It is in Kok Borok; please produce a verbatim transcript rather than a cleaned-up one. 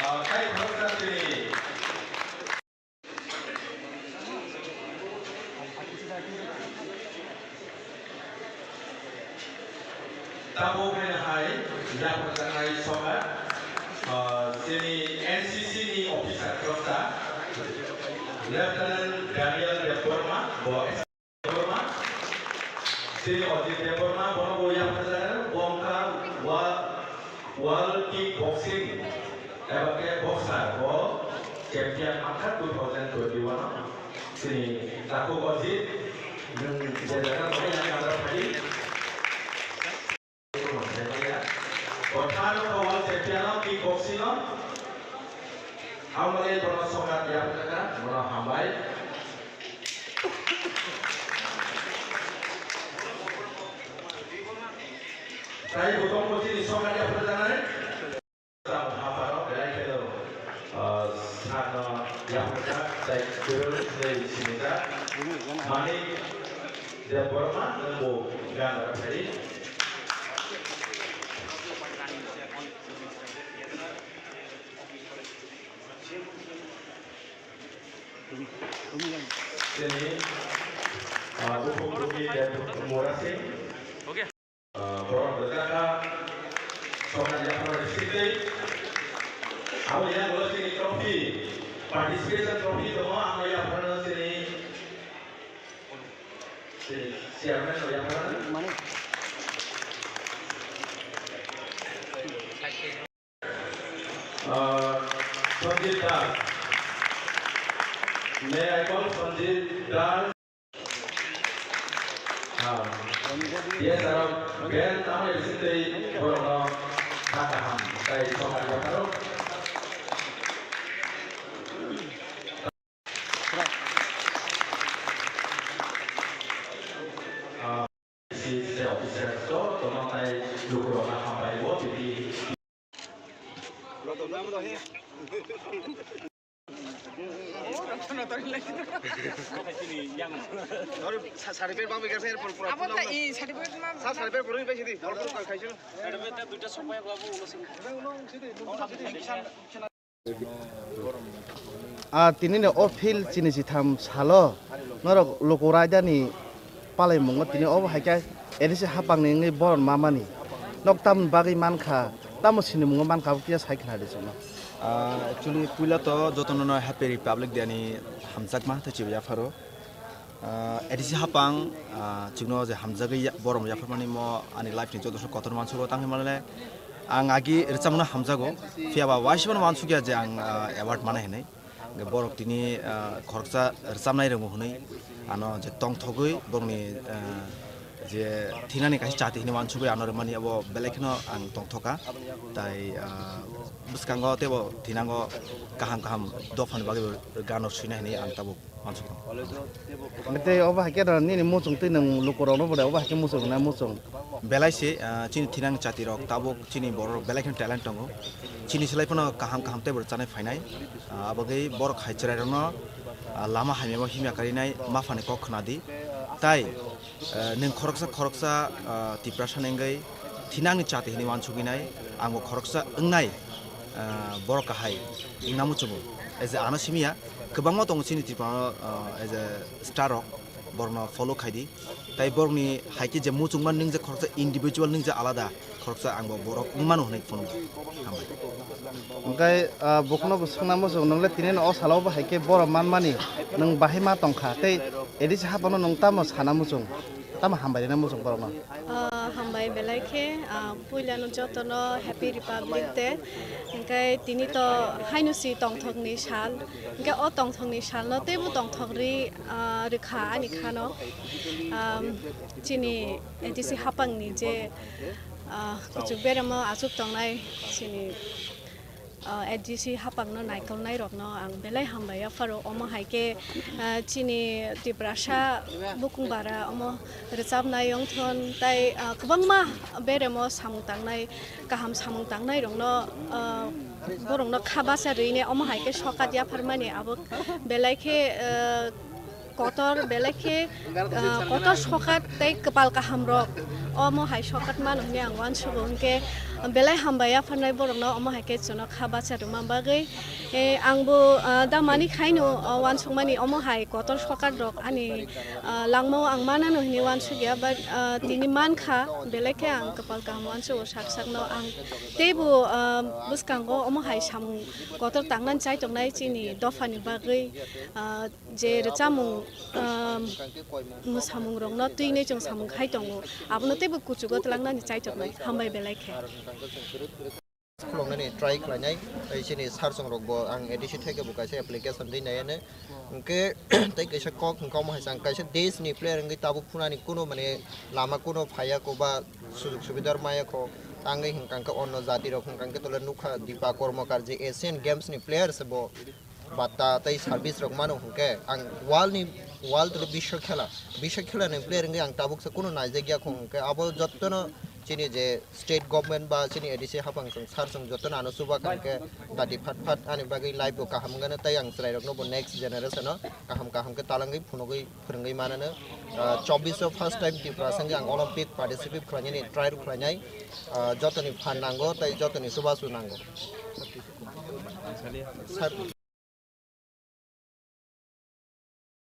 Tei khoroksa chini tabuk hai hai yapharjaknai sokat, ah, chini N C C ni officer khoroksa Lieutenant Daniel Debbarma bo Debbarma, Sri Ajit Debbarma, bono bo yapharjago, bo wngkha wa-, World Kickboxing eba khe boxer, bo champion mankha two thousand twenty-one o. Sri Takhuk Ajit, nwng je jaga bai yang ada phai. Bo thani kho world champion o kickboxing o. Hambai bono sokat yapharjak, bono hambai. Tai bo tong bo chini sokat yapharjaknai. Tamo haparo belai kheno, ah, sano yapharjak tai kwrwng tei sinijak. Manik Debbarma nwng bo gan rok phai. Chini, ah, Upuk Ruki Deb Murasing. Ah, borok rwjakha Sokan Yaphar City. Abo yang ulo chini trophy, participation trophy tongo, ang yaphar chini, chini chairman no yaphar. Uh, Sanjit Das. May I call Sanjit Das? Ah. Yes, sir. Ben tamo isi tei borokno kha kaham tai sokan yapharo. Ah, isi tei officer to tono tai lukurokno hambai o titi. Abo ta i certificate ma. Ah, tini no o field chini chitham salo norok luku raida ni palai mungo tini obo hai khe A D C hapang ni wngwi boron ma mani nok tamoni bagwi mankha tamo sini mungo mankha abo kisa sai khna di chwngno. Ah, actually puila to jotono no Happy Republic Day ni hamjakma tei chibai yapharo. Ah, A D C hapang, ah, chwngno je hamjagwi ya-, borom yapharmani mo ani life ni joto kotor mansugo tangwi manle ang agi rwchapmano hamjago. Phiya ba waisa mano wansukya je ang, ah, award manai hinwi. Hwnkhe borok tini, ah, khoroksa rwchapnai rwngmo hwnwi ano je tongthogwi borokni, ah, je thinani kaisa chati hinwi wansugwi ano rwmani abo belai kheno ang tongthoka. Tai, ah, bwskango teibo thinango kaham kaham dophani bagwi gano swinai hinwi ang tabuk. Tei obo hai khe nini muchung twi nwng lukurokno bo de obo hai khe muchung na muchung. Belai se, ah, chini thinang chati rok tabuk chini borok rok belai kheno talent tongo. Chini slai phano kaham kaham tei bo chanai phainai. Ah, abagwi borok hai chwrai rokno, ah, lama hamya o himya karinai maphani kok khna di. Tai, ah, nwng khoroksa khoroksa, ah, Tiprasa ni wngwi thinangni chati hinwi wansugwi nai, ang bo khoroksa wngnai, ah, borok kahai wngna muchungo. As a ano simiya, kwbangma tongo chini Tripura no, ah, as a star rok, borokno follow khai di. Tai borokni hai khe je muchungma nwng je khoroksa individual nwng je alada, khoroksa ang bo borok wng mano hwnwi phunukgo. Hambai. Hwnkhe, ah, bokhno bo swngna muchung, nwng le tini no o salo bo hai khe borok manmani nwng bahai ma tong kha, tei A D C hapano nwng tamo sana muchung, tamo hambai rina muchung borokno? Ah, hambai belai khe, ah, puilano jotono Happy Republic Day. Hwnkhe tini to haino si tongthokni sal. Hwnkhe o tongthokni salno teibo tongthok ri, ah, rwkha ani khano. Am, chini A D C hapangni je, ah, kuchuk beremo achuk tongnai chini ah, A D C hapangno naikolnairokno ang belai hambai yapharo. Omo hai khe, ah, chini Tiprasa bukung bara omo rwchapnai wngthon tai, ah, kwbangma beremo samung tangnai, kaham samung tangnairokno, ah, borokno kha bacha rwine omo hai khe sokat yapharmani abo belai khe, ah, kotor belai khe, ah, kotor sokat tei kwpal kaham rok omo hai sokat mano hwnwi ang uansugo. Hwnkhe Belai hambai yapharnai borokno omo hai khe chwngno kha bacha rwma bagwi. Eh, angbo, ah, damani khaino, ah, uansukmani omo hai kotor sokar rok ani, ah, langmao ang manano hinwi uansukya, but, ah, tini mankha, belai khe ang kwpal kaham uansugo sak sakno. Ang teibo, ah, bwskango omo hai samung kotor tangnani chaitoknai chini dophani bagwi, ah, je rwchapmung, ah, mwsamungrokno twinwi chwng samung khai tongo, abono teibo kuchugo twlangnani chaitoknai. Hambai belai khe. Khuloknani try khlainai, tei chini sir chwng rokbo ang A D C theke bo kaisa application rinai ano. Hwnkhe tei kaisa kok hwnkhe omo hai chang kaisa desh ni player wngwi tabuk phunani kuno mane lama kuno phaiya ko ba sujug subidar maya ko, tangwi hwnkha hwnkhe onno jati rok hwnkha hwnkhe tole nukha Dipa Kormokar je Asian Games ni player se bo batta tei service rok mano hwnkhe ang world ni, world tei biswa khela, biswa khela ni player wngwi ang tabuk se kuno naijak ya khong hwnkhe abo jottono chini je state government ba chini A D C hapang chwng sir chwng jottono ano chuba kha hwnkhe dati phat phat ani bagwi life bo kaham wngano tei ang chwrai rokno bo next generation o kaham kaham khe talangwi phunugwi phwrwngwi manano. Ah, chobbish o first time Tiprasa wngwi ang Olympic participate khlainani try rw khlainai. Ah, jotoni phan nango tei jotoni chubachu nango. Sir.